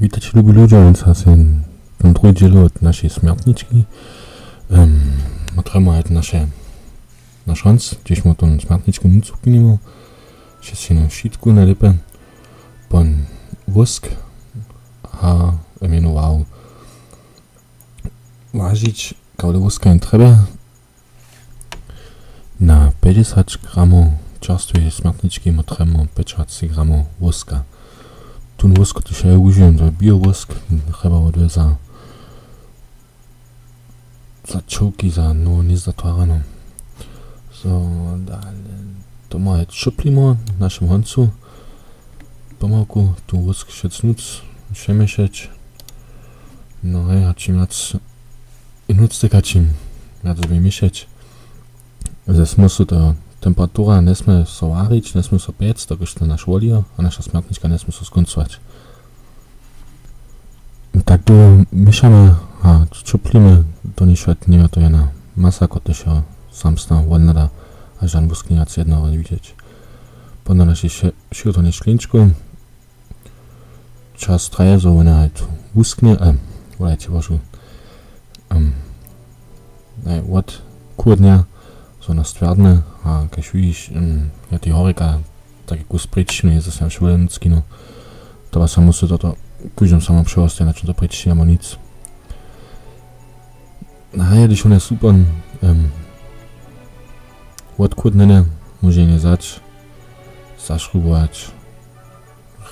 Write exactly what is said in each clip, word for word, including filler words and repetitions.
Witajće, lubi ludźo, wón sa sej ten druhi dźěl wot našej smjertnički. Um, Motremo hajt naše, naš Hans, hdźež mu ten smjertničku nic upiniło, wšesće na šitku najlěpje, pon wósk a mjenował wažić, kawle wóska jen trjeby. Na pjećdźesać gramow čerstweje smjertnički motremo pjećadźesać gramow wóska. Tón wósk, kotryž ja wužiwam, to je biowósk, chrjeba wot za, za čołki, za nowo njezatwarjeno. So, dale, to ma je ćoplimo w našem honcu. Pomałku tu wósk wšec nutř přeměšeć. No hej, a čim wjac nutř teka, čim wjac by měšeć. Ze smyslu to temperatura njesmě so warić, njesmě so pjec, dokelž to naš wolijo a naša smjertnička njesmě so skóncować. Tak to měšamy a ćoplimy, to nišwat, něma to jena masa, kotryž jo sam sna wodnada, a žan wósk njejac jednoho widźeć. Potom naši še-, širotonej šklinčku. Čas traje, zo wone hajt wusknje, em, wodajće, prošu, em, naj, wotchłódnja, zo wona stwjardnje, a kaž widźiš, em, ja, tej horika, tak jak kus prěčiny, je zase wšelensky, no. To wa samo so toto kóždym samo přewostaje, na čym to prěčiny, amo nic. No a hdyž wone super, em, wotchłódnjene, móže jen wzać, zašrubować,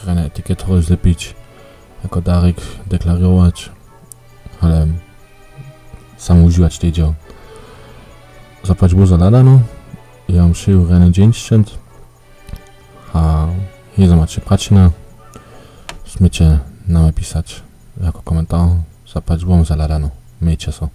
rjane etiketery zlepić, jako darik deklarować, ale samo wužiwać tež. Zapłać Bóh za hladano, ja wam přeju rjany dźeń šćent a hdyž maće prašenja, směće nama pisać jako komentar. Zapłać Bóh za hladano, mějće so.